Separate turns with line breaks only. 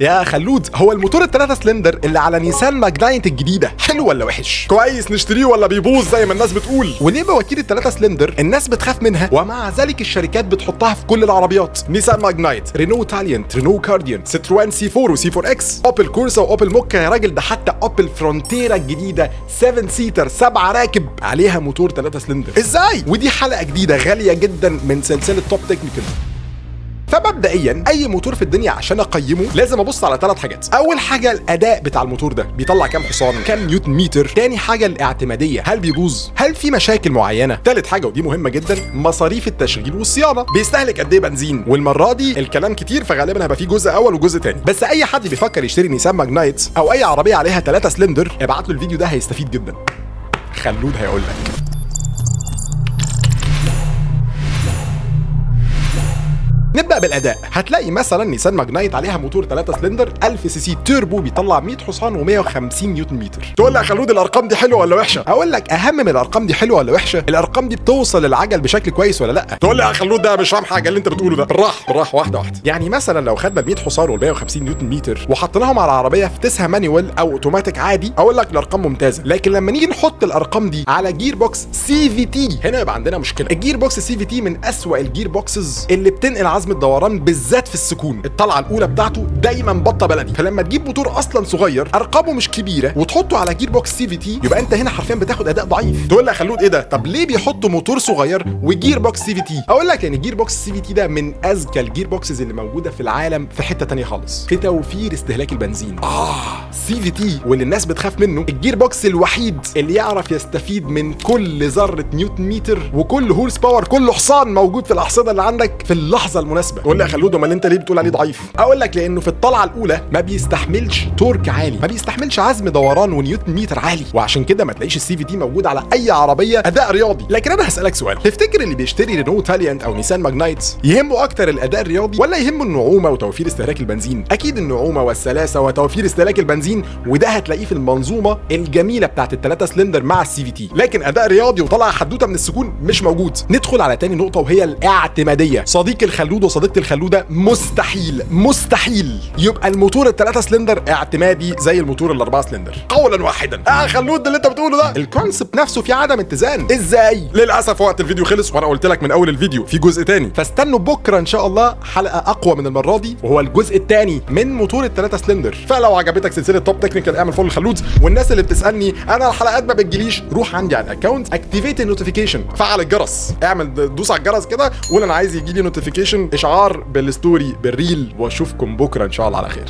يا خلود، هو الموتور الثلاثة سلندر اللي على نيسان ماجنايت الجديدة حلو ولا وحش؟ كويس نشتريه ولا بيبوظ زي ما الناس بتقول؟ وليه مواتير الثلاثة سلندر الناس بتخاف منها ومع ذلك الشركات بتحطها في كل العربيات؟ نيسان ماجنايت، رينو تاليانت، رينو كارديان، ستروان سي 4 وسي 4 اكس، اوبل كورسا واوبل موكا. يا راجل ده حتى اوبل فرونتيرا الجديدة 7 seater 7 راكب عليها موتور 3 سلندر. ازاي؟ ودي حلقة جديدة غالية جدا من سلسلة Top Technical. فمبدئيا اي موتور في الدنيا عشان اقيمه لازم ابص على ثلاث حاجات. اول حاجة الاداء بتاع الموتور ده، بيطلع كام حصان، كام نيوتن متر. تاني حاجة الاعتماديه، هل بيبوظ، هل في مشاكل معينة. تالت حاجة ودي مهمة جدا، مصاريف التشغيل والصيانه، بيستهلك قد ايه بنزين. والمرة دي الكلام كتير فغالبا هيبقى في جزء اول وجزء تاني. بس اي حد بيفكر يشتري نيسان ماجنايت او اي عربية عليها 3 سلندر ابعت له الفيديو ده، هيستفيد جدا. خلود هيقول لك. نبدا بالاداء. هتلاقي مثلا نيسان ماجنايت عليها موتور 3 سلندر 1000 سي سي توربو بيطلع 100 حصان و150 نيوتن متر. تقول لي يا خلود الارقام دي حلوة ولا وحشة؟ اقول لك اهم من الارقام دي حلوة ولا وحشة، الارقام دي بتوصل للعجل بشكل كويس ولا لا. تقول لي يا خلود ده مش فاهم حاجة اللي انت بتقوله ده. بالراحة بالراحة، واحدة واحدة. يعني مثلا لو خدنا ال 100 حصان وال 150 نيوتن متر وحطيناهم على عربية في تسها manual او اوتوماتيك عادي، اقول لك الارقام ممتازة. لكن لما نيجي نحط الارقام دي على gearbox CVT هنا يبقى عندنا مشكلة. ال gearbox CVT من اسوأ ال gearboxes اللي بتنقل عزم الدوران بالذات في السكون. الطلعة الاولى بتاعته دايما بطه بلدي. فلما تجيب موتور اصلا صغير ارقامه مش كبيرة وتحطه على gearbox CVT يبقى انت هنا حرفيا بتاخد اداء ضعيف. تقول لي يا خلود ايه ده؟ طب ليه بيحطوا موتور صغير و gearbox CVT؟ اقول لك يعني gearbox CVT ده من اذكى ال gearboxes اللي موجودة في العالم، في حتة تانية خالص في توفير استهلاك البنزين. CVT واللي الناس بتخاف منه، ال gearbox الوحيد اللي يعرف يستفيد من كل ذره نيوتن متر وكل horse power، كل حصان موجود في الاحصنه اللي عندك في اللحظة المناسبة. تقول لي يا خلود امال انت ليه بتقول عليه ضعيف؟ اقول لك لانه في الطلعة الاولى ما بيستحملش torque عالي، ما بيستحملش عزم دوران ونيوتن متر عالي، وعشان كده ما تلاقيش ال CVT موجود على اي عربية اداء رياضي. لكن انا هسالك سؤال، تفتكر اللي بيشتري رينو تاليانت او نيسان ماجنايت يهمه اكتر الاداء الرياضي ولا يهمه النعومه وتوفير استهلاك البنزين؟ اكيد النعومه والسلاسه وتوفير استهلاك البنزين، وده هتلاقيه في المنظومة الجميلة بتاعت الثلاثة سلندر مع ال CVT. لكن اداء رياضي وطلع حدوتة من السكون مش موجود. ندخل على تاني نقطة وهي الاعتماديه. صديق الخلود وصديقه الخلوده، مستحيل مستحيل يبقى الموتور الثلاثة سلندر اعتمادي زي الموتور الاربعة سلندر قولا واحدا. خلود اللي انت بتقوله ده ال concept نفسه في عدم اتزان. ازاي؟ للاسف وقت الفيديو خلص، وانا قلت لك من اول الفيديو في جزء تاني، فاستنوا بكره ان شاء الله حلقة اقوى من المرة دي، وهو الجزء الثاني من موتور الثلاثة سلندر. فلو عجبتك سلسلة Top Technical اعمل follow الخلود. والناس اللي بتسالني انا الحلقات ما بتجيليش، روح عندي على ال account، activate ال notification، فعل الجرس، اعمل دوس على الجرس كده، قول انا عايز يجي لي notification، اشعار بال story بال reel. واشوفكم بكره ان شاء الله على خير.